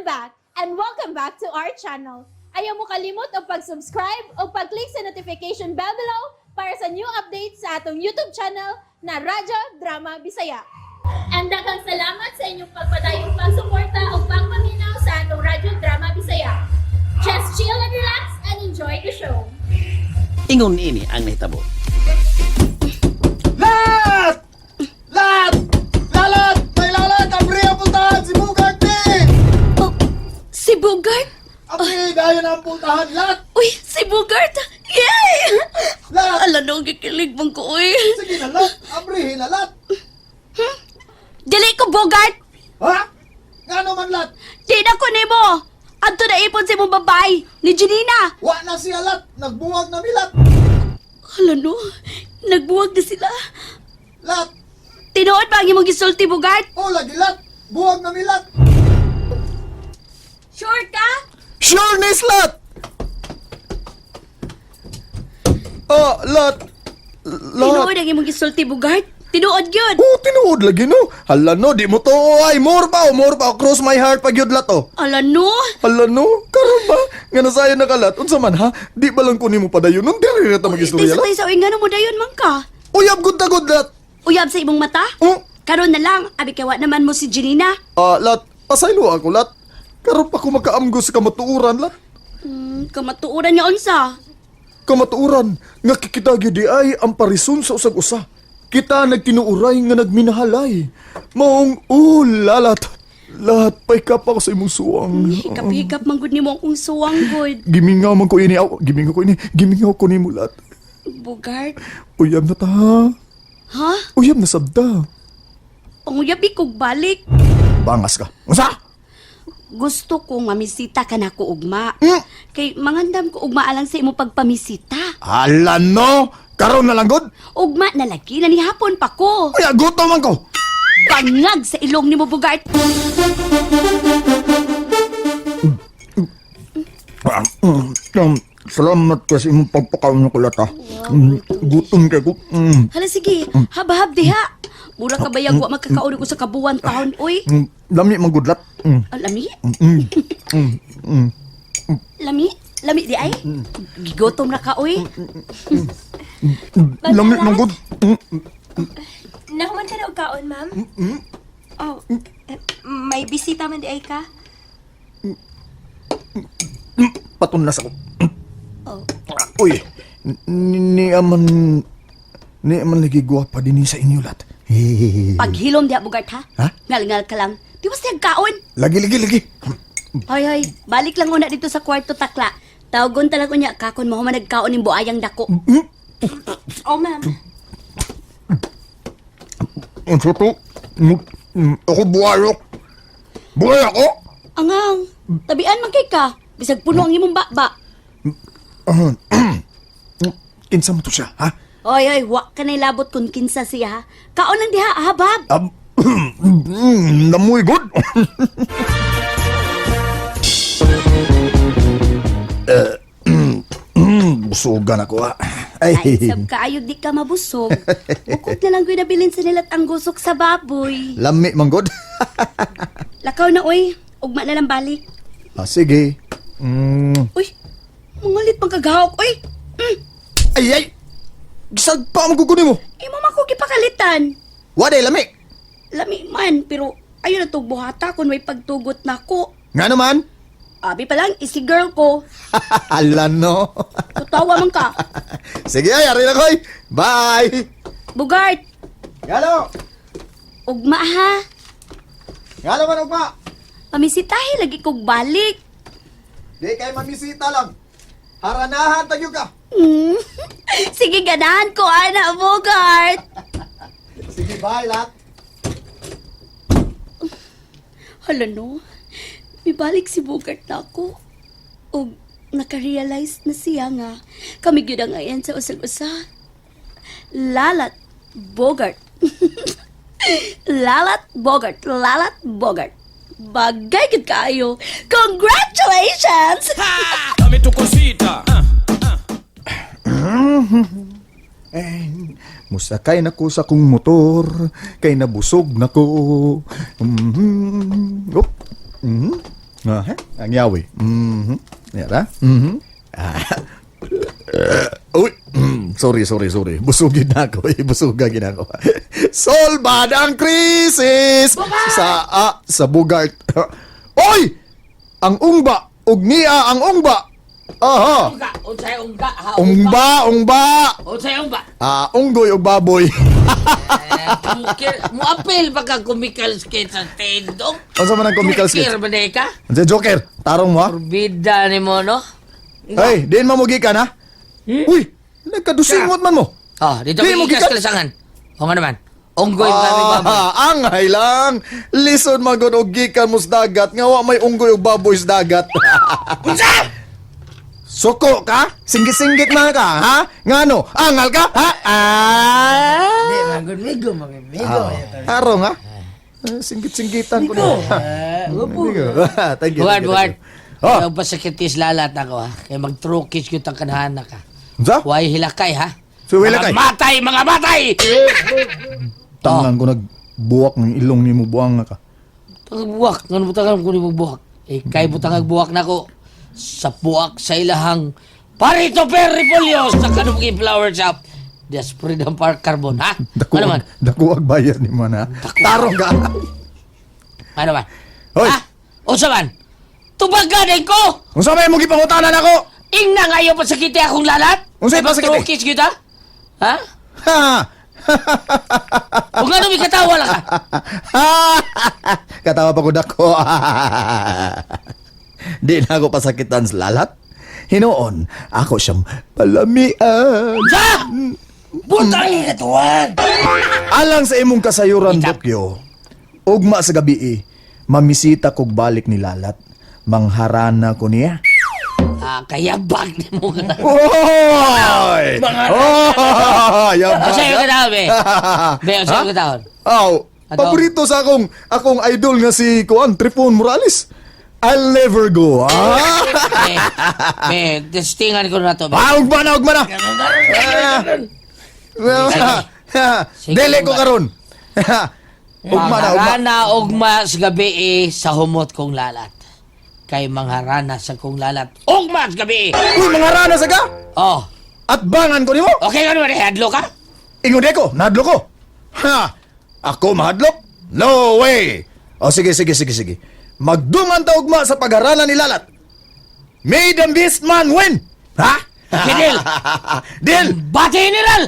I'm back and welcome back to our channel. Ayaw mo kalimot og pag-subscribe o pag-click sa notification bell below para sa new updates sa atong YouTube channel na Radyo Drama Bisaya. And daghang salamat sa inyong pagpadayong pagsuporta o pagpaminaw sa atong Radyo Drama Bisaya. Just chill and relax and enjoy the show. Ingon niini ang nahitabo. Lat! Lat! Lalat! May lalat! Abri ang pultahan! Si Bugart ni! Oh, si Bogart? Abri! Dayon ang pultahan! Lat! Uy, si Bogart! Yay! Lat! Ala no, gikilig man ko, uy. Sige na, lat! Abri! Hinalat! Dili ko, Bogart! Ha? Ngano man lat? Di na ko nimo! Adto na ipon si mong babae, ni Janina! Wa na siya lat! Nagbuwag na milat! Ala no, nagbuwag na sila. Lat! Tinuod ba ang imong gisulti, Bogart? O lagi lat! Buwag na milat! Sure ka? Sure nis lat! Oh, lat! Lat! Tinuod ang imong gisulti, Bogart? Tinuod yun! Oh, tinuod lagi no. Hala no, di mo to. Ay, more pa, oh, more pa. Cross my heart pag yun lat oh. Ala no! Hala no, karon ba? Nga nasayo na kalat, unsa man ha? Di ba lang kunin mo padayon nun? Diri ra ta magistorya Taysa lat. taysa, uy, ngano mo dayon man ka? Uyab gud ta gud lat. Uyab sa imong mata? Oh, Karon na lang, abi kay wa naman mo si Janina. ah, lat, pasaylo ako lat. Karon pa ko makaamgo sa kamatuoran lat. Kamatuoran niya unsa? Kamatuoran nga kikita gyud di ay ang parison sa usag usa. Kita nagtinuuray nga nagminahalay. Maong oh, lalat. Lahat pa'y kapa ko sa imong suwang. Hikap-hikap man gud nimo akong suwang gud. Gimingaw man ko ini. Aw, gimingaw ko ini. Gimingaw ko nimo lat. Bogart, Uyab na ta. Ha? ha? Uyab na sabda. Panguyabi kog balik. Bangas ka. Unsa? Gusto ko mamisita ka na ko ugma. Kay mangandam ko ugma alang sa imo pagpamisita. Hala no! Karon na lang gud. Ugma na lagi na ni hapon pa ko. Uy, gutom man ko. Bangag sa ilong nimo Bogart. Salamat kasi imong pagpakaon ko lata. Gutom kay ko. Hala sige, habhab diha. Mura ka bayag wa makakaon ko sa kabuan taon oy. Lami man gud lat. Ah, lami? Lami? Lami di ay? Gigotom na ka oy. Lami man gud. Nahuman ka na og kaon, ma'am? Oh, eh, may bisita man di ay ka? Patunlas ako. Oh. Uy, ni aman ni aman lagi gwapa dinhi sa inyo lat. Paghilom diha Bogart ha? Ha? Ngal-ngal ka lang. Di ba siya kaon? Lagi lagi lagi. Hoy, hoy, balik lang una dito sa kwarto takla. Tawgon talaga niya kakon mo man nagkaon ning buayang dako. Oh, ma'am. Unsa to? Ako buhayok. Buhay ako? Angang, tabian man kay ka. Bisag puno ang imong baba. Kinsa mo to siya, ha? Hoy, hoy, wa ka na labot kung kinsa siya ha. Kaon lang diha, habab. Namoy good. Busugan ako ha. Ay, Ay, sab kaayo di ka mabusog. Bukod na lang ko'y nabilin sa nilat ang gusok sa baboy. Lami man good. Lakaw na oy, ugma na lang balik. Ah, sige. Uy, mangalit pang kagahok, uy. Ay, ay! Gisag pa ang kukunin mo. Imo man ko gipakalitan. Waday, lami. Lami man, pero ayo na tog buhata kung may pagtugot na ko. Nga naman. Abi pa lang, isi girl ko. Ala no. Tutawa man ka. Sige, ay, ari na koy. Bye! Bugart, Galo! ugma ha. Galo man, ugma! Pamisitahe lagi kog balik. Di kay mamisita lang. Haranahan tagyo ka. Sige, ganahan ko, ana, Bugart. Sige, bye, lat. Hala no, mibalik si Bugart na ako. Og nakarealize na siya nga kami gyud ang ayan sa usag-usa. Lalat Bogart. Lalat Bogart, Lalat Bogart. Bagay gid kaayo. Congratulations! Dame tu cosita. Eh, musakay na ko sa kong motor, kay nabusog na ko. Op. Ah, ang yawi. Yara? Ah. Uy, sorry, sorry, sorry. Busugin na ako. Eh, busuga gid ako. Solbad ang krisis sa Bugart. Oy! Ang ungba ug niya ang ungba. Aha. Ungga, unsay ungga ha? Ungba, ungba. Unsay ungba? Ah, unggoy ug baboy. Mukir, muapil pa ka comical sketch sa tendong. Unsa man ang comical sketch? Joker ba na ka? Unsa Joker? Tarong mo ha? Bida ni mo, no? Hey, diin mo gikan ha? Uy, nagkadusingot man mo. Oh, dito Di mo mo gikas gikan. kalasangan. O nga naman. Unggoy pa mi baboy. Ah, angay lang. Lison magod og gikan mo sa dagat nga wa may unggoy og baboy sa dagat. Unsa? Suko ka? Singgit-singgit man ka, ha? Ngano? Angal ka? Ha? Ah! Di man migo migo. Tarong ha? Ah, singgit-singgitan ko na. Migo. Thank you. Buwan, thank you, buwan. thank you. Oh, Ayaw pa sakitis lalat ako ha. Kaya mag-trukis yun ang kanahana ka. unsa? Huwag hilakay ha. So, hilakay? Mga matay, mga matay! Tangan ko nagbuwak ng ilong nimo buang ka. Tangag buwak. Ngano butangan ko ni buwak? Eh, kay butangag buwak nako. Sa buwak sa ilahang Parito Peripolyo sa Kanuki Flower Shop. Des Freedom Park Carbon, ha? Dako, Ano man? dako ang bayad ni man ha. Tarong ka. Ano man? Hoy! Ha? Unsa man? Tubagan eh ko! Unsa may imong gipangutanan ako? Ingna nga ayaw pasakiti akong lalat? Unsay pasakiti? Trukis kita? Ha? Ha! Kung ano may katawa lang ka? Katawa pa ko dako. Di na ako pasakitan sa lalat. Hinuon, ako siyang palamian. Sa! Butang katuwan! Alang sa imong kasayuran, Itap. Bukyo, ugma sa gabi eh, mamisita kog balik ni Lalat. Mangharana ko niya. Ah, kaya bag ni mo ka. Oy! Oh, yabag. Unsay ka taon, be? Be, unsay ka taon? Aw, Ato. paborito sa akong idol nga si Kuan Trifon Morales. I'll never go. Ah! Be, be, testingan ko na to, be. Ah, ugma na, ugma na. Ah. Sige, Dili ko ugma. karon. Ugma na, ugma. Mangharana ugma sa gabi eh, sa humot kong lalat. Kay mangharana sa kong lalat. Ugma sa gabi eh. Uy, mga rana sa ka. Oh, At bangan ko nimo. okay ka naman, eh, hadlo ka? Ingon ko, nahadlok ko. Ha! Ako mahadlok? No way! O sige, sige, sige, sige. Magdungan ta ugma sa pagharana ni Lalat. May the best man win! Ha? Okay, deal. Deal! Bati general!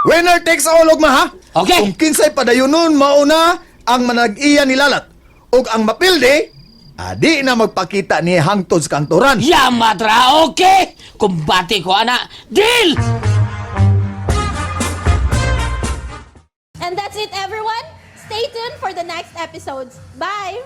Winner takes all ugma ha? Okay. Kung kinsay padayonon mauna ang manag-iya ni Lalat ug ang mapildi, adi na magpakita ni hangtod sa kantoran. Yamatra, okay! Kumbati ko, ana. Deal! And that's it, everyone. Stay tuned for the next episodes. Bye!